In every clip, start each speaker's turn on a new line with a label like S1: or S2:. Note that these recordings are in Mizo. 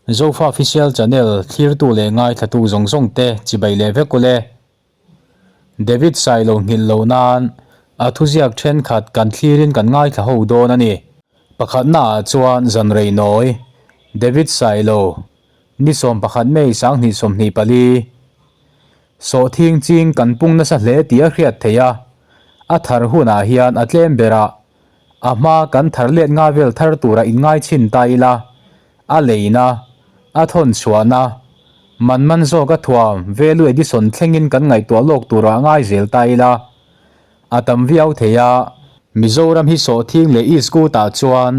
S1: Zofa Official Channel thlirtu leh ngaithlatu zawng zawng te chibai leh vek ule. David Sailo nghilh lo nan a thuziak thenkhat kan thlirin kan ngaithla ho dawn a ni. Pakhatna ah chuan zanrei nawi David Sailo ni 11 May 2024. Sawhthing ching kan pung nasa hle tih a hriat theih a, a thar hunah hian a tlem berah a hma kan thar let nga vel thar tura inngai chhin ta ila, a leina, a thawn chhuahna, man man zawk a thuam value addition thlengin kan ngaihtuah lawk turah ngai zel ta ila, a tam viau thei a. Mizoram hi sawhthing leh e-scooter chuan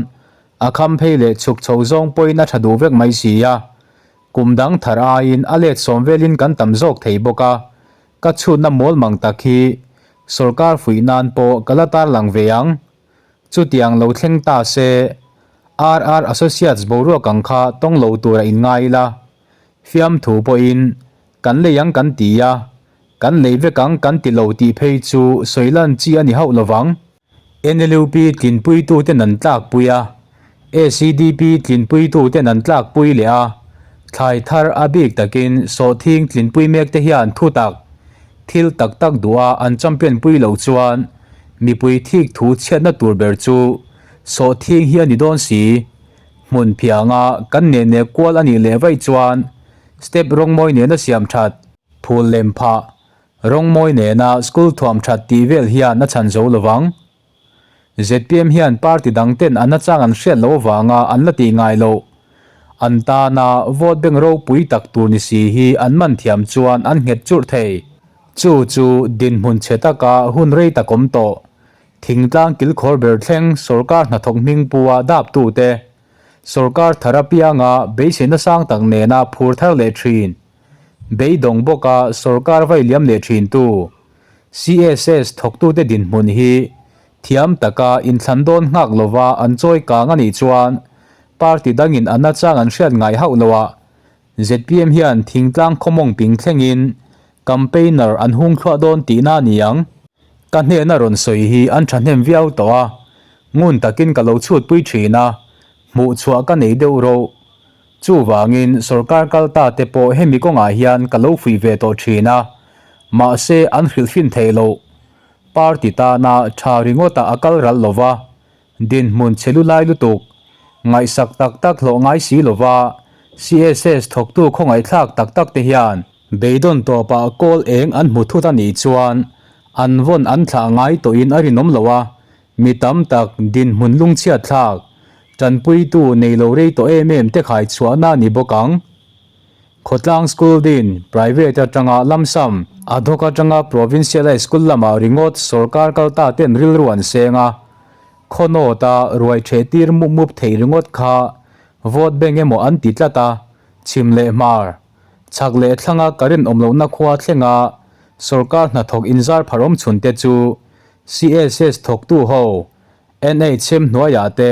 S1: a kham phei leh chhuk chho zawng pawhin a tha duh vek mai si a, kum dang thar aiin a let sawm velin kan tam zawk thei bawk a, ka chhutna mawl mang tak hi sawrkar fuih nan pawh ka la tarlang ve ang. Chutiang lo thleng ta se, RR Associates boruak ang kha tawng lo tura inngai ila, fiamthu pawhin kan lei ang kan ti a, kan lei vek ang kan ti lo tih phei chu sawi lan chi a ni hauh lovang. NLUP tlinpuituten an tlakpui a, ACDP tlinpuituten an tlakpui leh a, thlai thar a bik takin sawhthing tlinpui mek te hian thutak, thil tak tak duha an champion pui loh chuan mipui thik thu chhiatna tur ber chu sawhthing hi a ni dawn si. Hmun phianga kan neh neh kual a nih leh vaih chuan step rawngmawi nena siam that, phul lem phah Rawngmawi nena school thuam that tih vel hian a chhan zo lovang. Zpm hian party dang ten an nachang an hriat loh avanga an la tih ngai loh. An tana vote bank ropui tak tur ni si hi an man thiam chuan an nghet churh thei. Chu chu dinhmun chhe taka hun rei tak awm tawh. Thingtlang kilkhawr ber thleng sorkar hnathawk hming pua daptute sorkar thar apianga beiseina sang tak nena phur thar leh thin. Beidawng bawka sorkar vai liam leh thintu CSS thawktute dinhmun hi thiam taka inthlan dawn nghak lova an chawi kang a nih chuan party dangin a nachang an hriat ngai hauh lo a, zpm hian thingtlang khawmawng ping thlengin campaigner an hung thluah dawn tihna a ni ang. Ka hnehna rawn sawi hi an thahnem viau tawh a, ngun takin ka lo chhutpui thin a, hmuhchhuah ka nei deuh roh. Chuvangin sorkar kal ta te pawh hemi kawngah hian ka lo fuih ve tawh thin a, mahse an hrilhfin theih loh. Party tana tha ringawtah a kal ral lova, dinhmun chhe lu lai lutuk, ngaihsak tak tak hlawh ngai si lova CSS thawktu khawngaihthlak tak tak te hian beidawn tawpah kawl eng an hmu thut a nih chuan an vawn an thlah ngai tawhin a rinawm lo a, Mi tam tak dinhmun lungchhiat thlak, tanpuitu nei lo rei tawh em em te khai chhuahna a ni bawk ang. Khawtlang School din, private atanga lamsam, ad hoc atanga provincialized school lamah ringawt sorkar kal ta ten rilru an seng a, khaw nawta ruai theh tir mup mup theih ringawt kha vote bank emaw an ti tlat a, chhim leh hmar, chhak leh thlanga ka rinawm lohna khua thlenga sorkar hnathawk inzar phar awm chhun te chu CSS thawktu ho, NHM hnuaiah te,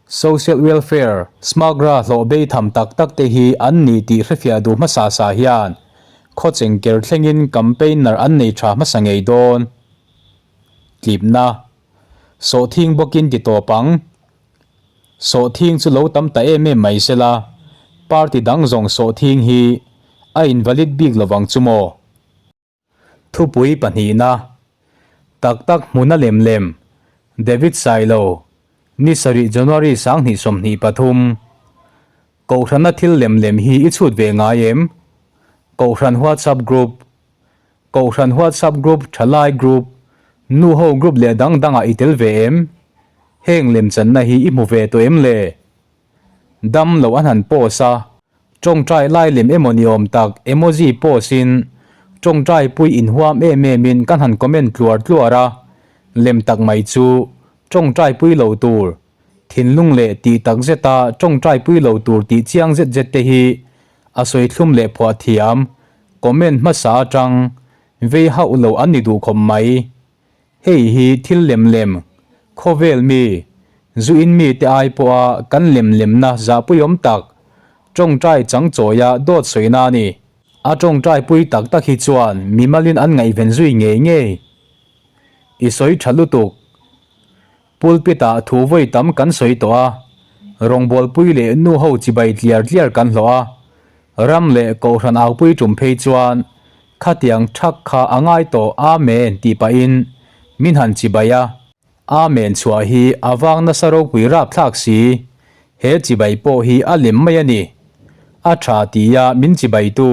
S1: Social Welfare, Smagra hlawh bei tham tak tak te hi an ni tih hrefiah duh hmasa sa hian khawcheng ker thlengin campaigner an nei tha hmasa ngei dawn. Tlipna, Sawhthing bawkin ti tawp ang. Sawhthing chu lo tam ta em em mai sela, party dang zawng sawhthing hi a invalid bik lovang chu maw? Thupui pahnihna, Tak tak hmuna lem lem, David Sailo, ni sarih January 2023. Kohhrana thil lem lem hi i chhut ve ngai em? Kohhran WhatsApp group, Kohhran WhatsApp group, Thalai group, Nuho group leh dang dangah i tel ve em? Heng lemchanna hi i hmu ve tawh em le? Dam lo an han post a, tawngtai lai lem emaw ni awm tak emoji post in tawngtai pui inhuam em em in kan han comment tluar tluar a, lem tak mai chu tawngtai pui lo tur, thinlung leh tih tak zeta tawngtai pui lo tur tih chiang zet zet te hi a sawi thlum leh phuah thiam, comment hmasa atang vei hauh lo an ni duh khawp mai. Hei hi thil lem lem, khawvel mi, zu in mi te ai pawha kan lem lemna zahpuiawm tak, tawngtai chang chawia dawt sawina a ni. A tawngtai pui tak tak hi chuan mimalin an ngaihven zui ngei ngei. I sawi tha lutuk. Pulpit ah thu vawi tam kan sawi tawh a. Rawngbawlpui leh nu ho chibai tliar tliar kan hlawh a, ram leh kohhran aupui tum phei chuan khatiang thak kha a ngai tawh Amen tih pahin min han chibai a. Amen chhuah hi a vang nasa ropui rapthlak si, he chibai pawh hi a lem mai a ni. A tha tia min chibaitu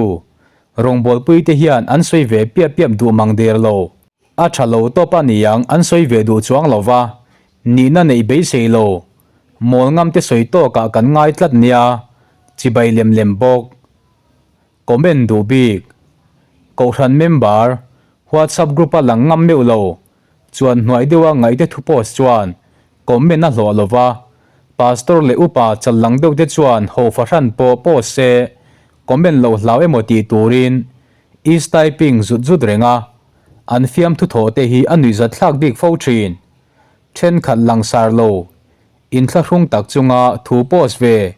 S1: rawngbawlpuite hian an sawi ve piap piap duh mang der lo. A tha lo tawp a niang an sawi ve duh chuang lo va, nihna neih beisei lo. Mawl ngam te sawi tawkah kan ngai tlat nia, chibai lem lem bawk. Comment duh bik. Kohhran member, WhatsApp group a lang ngam meuh lo, chuan hnuai deuha ngaihte thu post chuan comment a hlawh lo va, Pastor leh upa chal lang deuh te chuan ho fahran pawh post se comment lo hlau emaw tih turin is typing zut zut reng a, an fiamthu thawh te hi a nuihzat thlak bik fo thin. Thenkhat langsar lo, inthlahrung tak chunga thu post ve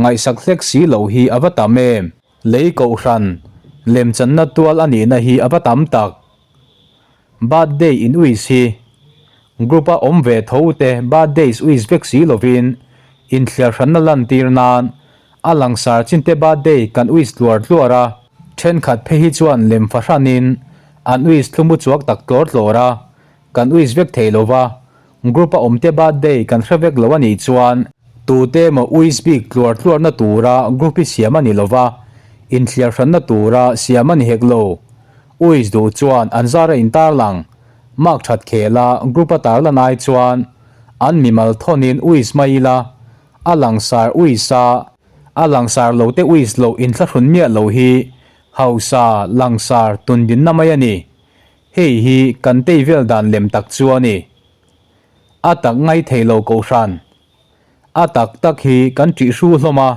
S1: ngaihsak hlek si loh hi a va tam em? Lei kohhran lemchanna tual a nihna hi a va tam tak. Birthday in uis hi group a awm ve tho te birthdays uis vek si lovin inthliar hranna lantir nan a langsar chin te birthday kan uis tluar tluar a, thenkhat phei hi chuan lem fahranin an uis thlumu chuak tak tlawr tlawr a, kan uis vek thei lova Group a awmte birthday kan hre vek lo a nih chuan tute emaw uis bik tluar tluarna tura group hi siam a ni lova, inthliar hranna tura siam a ni hek lo. Uis duh chuan an zara intarlang, mark that khela group a tarlan ai chuan an mimal thawnin uis mai ila, a langsar uis a, a langsar lo te uis loh inthlahrun miah lo hi hausa langsar tundinna mai a ni. Hei hi kan tei vel dan lem tak chu a ni. A tak ngai thei lo kohhran. A tak tak hi kan ṭih hru hlawm a,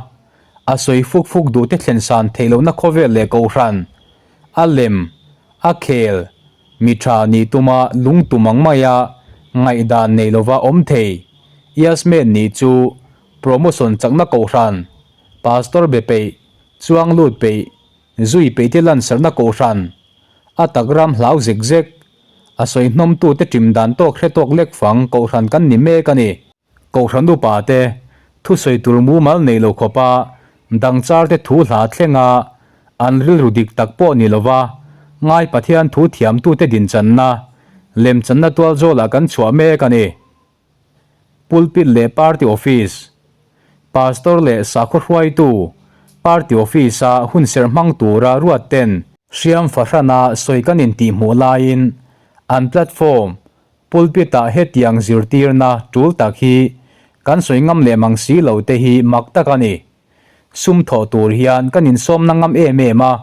S1: a sawi fuk fuk duh te thlen san theih lohna khawvel leh kohhran, a lem, a khel, mi ṭha nih tuma lung tum ang maia ngaihdan nei lova awm thei Yasmen nih chu promotion chakna kohhran, pastor be peih, chuang lut peih, Zui peihte lansarhna kohhran, a tak ram hlau zek zek, a sawi hnawmtute ṭim dan tawk hre tawk lek fang kohhran kan ni mek a ni. Kohhran upa te, thusawi tur mumal nei lo khawpa dangchar te thu hla thlenga an rilru dik tak pawh ni lova ngai Pathian thu thiamtute dinchanna, lemchanna tual zawlah kan chhuah mek a ni. Pulpit leh Party Office, Pastor leh sakhaw hruaitu Party Office-a hunserh hmang tura ruat ten hriam fahrana sawi kan intihhmuh laiin an platform pulpit-ah hetiang zirtirna tul tak hi kan sawi ngam leh mang si lo te hi mak tak a ni. Sum thawh tur hian kan insawmna ngam em em a,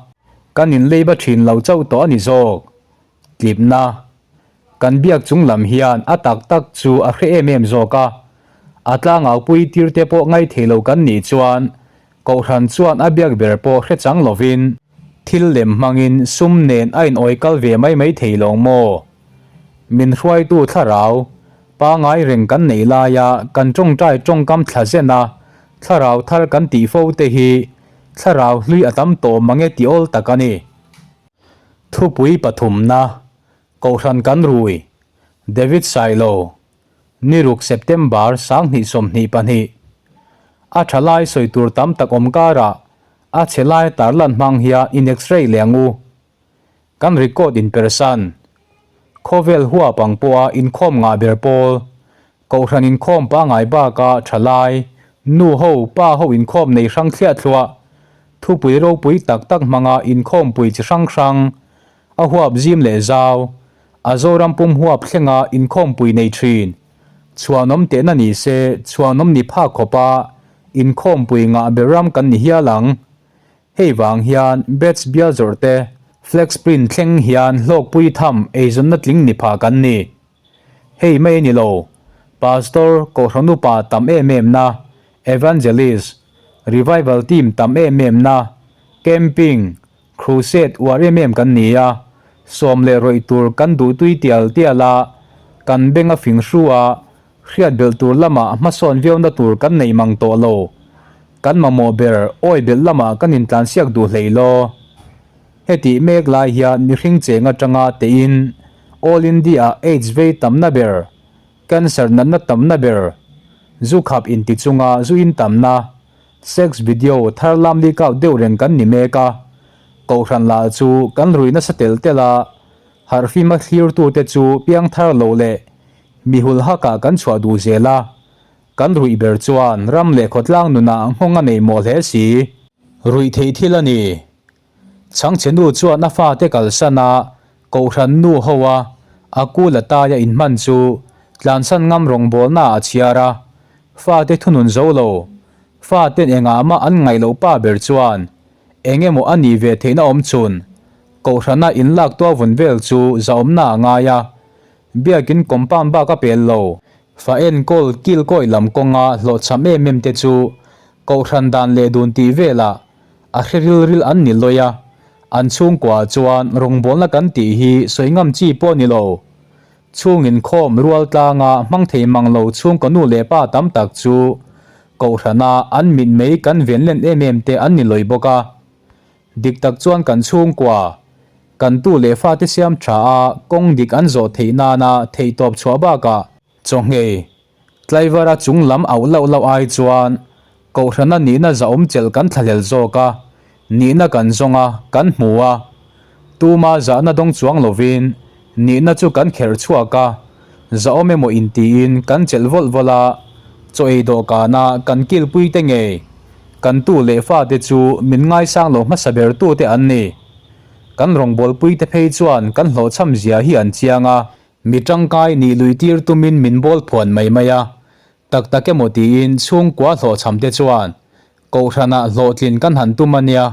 S1: kan inleiba thin lo chauh tawh a ni zawk. Tlipna, Kan biak chung lam hian a tak tak chu a hre em em zawk a, a tlangaupui tirte pawh ngaithei lo kan nih chuan Kohhran chuan a biak ber pawh hre chang lovin thil lem hmangin sum nen a inawi kal ve mai mai thei lawng maw? Min hruaitu thlarau pangai reng kan neih laia kan tawngtai tawngkam thla zen a, thlarau thar kan tih fo te hi thlarau hlui a tam tawh mange ti awl tak a ni. Thupui pathumna Kohhran kan rui, David Sailo, Niruk September 2022. A tha lai sawi tur tam tak awm karah a chhe lai tarlan hmang hian in x-ray leh ang u. Kan record in persan. Khawvel huap ang pawha inkhawm ngah ber pawl, Kohhran inkhawm pangai baka tha lai, nu ho, pa ho inkhawm nei hrang thliah thluah, thupui ropui tak tak hmanga inkhawmpui chi hrang hrang, A huap zim leh zau, a Zoram pum huap thlenga inkhawmpui nei thin. Chhuanawm tehna ni se, chhuanawm ni phak khawpa inkhawmpui ngah ber ram kan ni hial ang. Hei vang hian batch bial zawrh te, flex print thleng hian hlawkpui tham eizawnna tling ni phah kan ni. Hei mai a ni lo, Pastor, Kohhran upa tam em em na, Evangelist, Revival team tam em em na, Camping, Crusade uar em em kan ni a, sawm leh rawih tur kan duh tui tial tial a, kan beng a fing hru a, hriat belh tur lamah hmasawn viauna tur kan nei mang tawh lo. Kan mamawh ber awi belh lamah kan intlansiak duh hlei law. Hetih mek lai hian mihring cheng atanga tein All India-ah aids vei tamna ber, cancer natna tamna ber, Zu khap inti chunga zu in tamna, sex video thar lam leak out deuh reng kan ni mek a. Kohhran lah chu kan rui nasa tel tel a, harhfima thlirtute chu piang thar lo leh mihul hakah kan chhuah duh zel a. Kan ruih ber chuan ram leh khawtlang nunah nghawng a nei mawh hle si. Ruih theih thil a ni. Chhangchhe nu chuan a fate kalsan a, Kohhran nu ho a, a kul a taia inhman chu tlansan ngam rawngbawlna ah a chhiar a. Fate thunun zo lo, faten engah mah an ngaih loh pa ber chuan eng emaw a nih ve theihna awm chhun Kohhrana inlak tuah vun vel chu zahawmna a ngai a. Biakin compound bak a pel lo. Fa enkawl kilkawi lam kawnga hlawhchham em em te chu Kohhran dan leh dun tih velah a hre ril ril an ni lawi a, an chhungkuaah chuan rawngbawlna kan tih hi sawi ngam chi pawh ni lo. Chhung inkhawm rual tlanga hmang thei mang lo chhungkaw nu leh pa tam tak chu Kohhrana an mitmei kan ven len em em te an ni lawi bawk a. Dik tak chuan kan chhungkua, kan tu leh fate siam tha a kawng dik an zawh theih nana theihtawp chhuah bakah, Chawhngei, Tlaivara chung lam auh lauh lauh ai chuan Kohhrana nihna zahawm chelh kan thlahlel zawk a, nihna kan zawng a, kan hmu a. Tuma zahna dawng chuang lovin nihna chu kan kherh chhuak a, zahawm emaw intiin kan chelh vawlh vawlh a, chaw ei dawhkana kan kilpui te ngei, kan tu leh fate chu min ngaisang lo hmasa ber tute an ni. Kan rawngbawlpui te phei chuan kan hlawhchham zia hi an chiang a, Mi tangkai nih lui tir tumin min bawl phuan mai mai a, tak tak emaw tiin chhungkua hlawhchham te chuan Kohhranah hlawhtlin kan han tum a nia.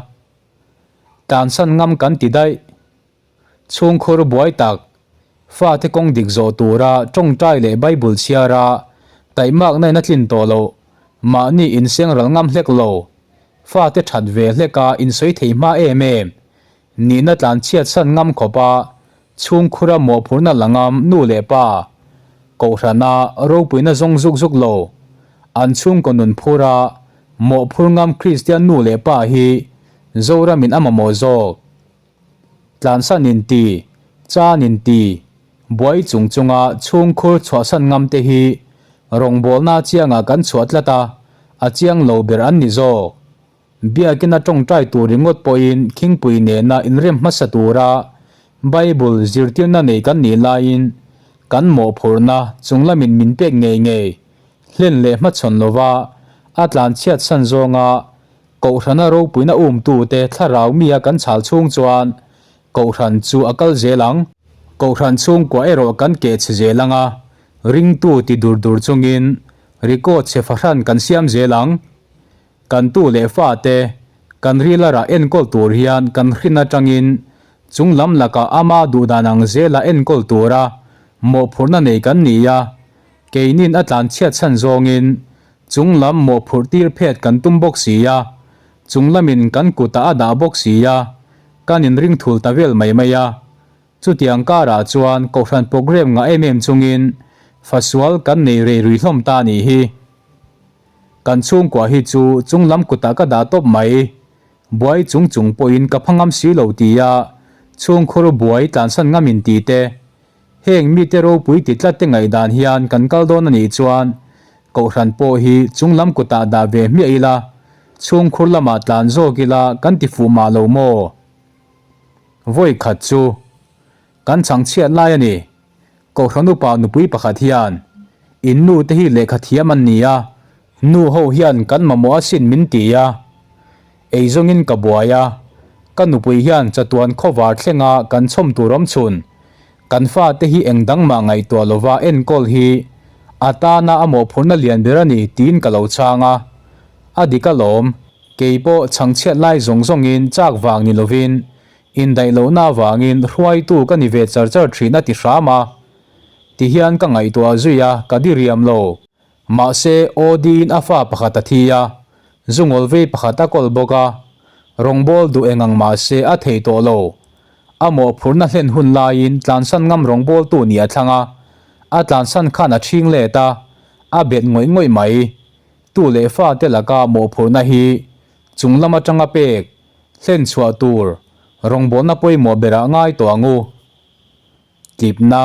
S1: Tlansan ngam kan ti daih. Chhungkhur buai tak, fate kawng dik zawh tura tawngtai leh Bible chhiara taihmakna in a tlin tawh loh, mahni inseng ral ngam hlek lo, fate that ve hleka insawi thei hma em em, Nihna tlan chhiat san ngam khawpa chhungkhura mawhphurhna la ngam nu leh pa, Kohhrana ropuina zawng zuk zuk lo, an chhungkaw nun phura mawhphur ngam Kristian nu leh pa hi Zoramin a mamawh zawk. Tlansan inti, chan inti, buai chung chunga chhungkhur chhuahsan ngam te hi rawngbawlna chiangah kan chhuah tlat a, a chiang lo ber an ni zawk. Biakina tawngtai tur ringawt pawhin khingpui nena inrem hmasa tura Bible zirtirna nei kan nih laiin kan mawhphurhna chunglamin min pek ngei ngei hlen leh hmachhawn lova a tlanchhiat san zawnga Kohhrana ropuina umtute thlarau mia kan chhal chhung chuan Kohhran chu a kal zel ang. Kohhran chhungkua erawh kan keh chhe zel ang a, ringtu ti dur dur chungin record chhe fahran kan siam zel ang. Kan tu leh fate, kan rilara enkawl tur hian kan hrin atangin chung lam lakah ama duhdan ang zela enkawl tura mawhphurhna nei kan ni a, keinin a tlanchhiat chhan zawngin chung lam mawhphurh tir phet kan tum bawk si a, chung lamin kan kutah a dah bawk si a, kan inring thul ta vel mai mai a. Chutiang karah chuan Kohhran programme ngah em em chungin fasual kan nei rei rui hlawm ta a nih hi. Kan chhungkua hi chu chung lam kutah ka dah tawp mai. Buai chung chung pawhin ka pha ngam si lo tia chhungkhur buai tlansan ngam in ti te. Heng mite ropui ti tlat te ngaihdan hian kan kal dawn a nih chuan Kohhran pawh hi chung lam kutah dah ve hmiah ila, chhungkhur lamah tlan zawk ila kan ti fuh mah lo maw? Vawi khat chu kan chhangchhiat lai a ni. Kohhran upa nupui pakhat hian, In nu te hi lehkha thiam an ni a, nu ho hian kan mamawh asin min ti a. Eizawngin ka buai a, ka nupui hian chatuan khawvar thlenga kan chhawm tur awm chhun, kan fate hi eng dang mah ngaihtuah lova enkawl hi a tana a mawhphurhna lian ber a ni tiin ka lo chhang a. A dik alawm, kei pawh chhangchhiat lai zawng zawngin chak vang ni lovin Indaih lohna avangin hruaitu ka ni ve char char thin a ti hram a. Tihian ka ngaihtuah zui a, ka di riam lo. Mahse, Aw-diin a fa pakhat a thi a, zungawl vei pakhat a kawl bawk a. Rawngbâwl duh eng ang mahse a thei tawh lo. A mawhphurhna hlen hun laiin tlansan ngam rawngbâwltu nih a thlang a, a tlansan khan a ṭhing let a, a bet ngawih ngawih mai. Tu leh fate laka mawhphurhna hi chung lam aṭanga pek Hlen chhuah tur rawngbawlna pawimawh berah ngai tawh ang u. Tlipna,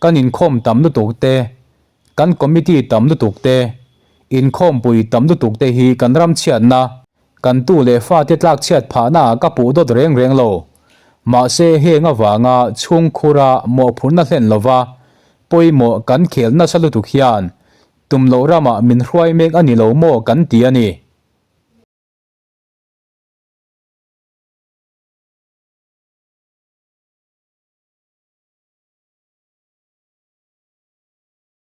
S1: Kan inkhawm tam lutuk te, Kan committee tam lutuk te, inkhawmpui tam lutuk te hi kan ram chhiatna, kan tu leh fate tlak chhiat phahna ah ka puh dawt reng reng lo. Mahse heng avanga chhungkhura mawhphurhna hlen lova pawimawh kan khel nasa lutuk hian tum loh ramah min hruai mek a ni lo maw kan ti a ni.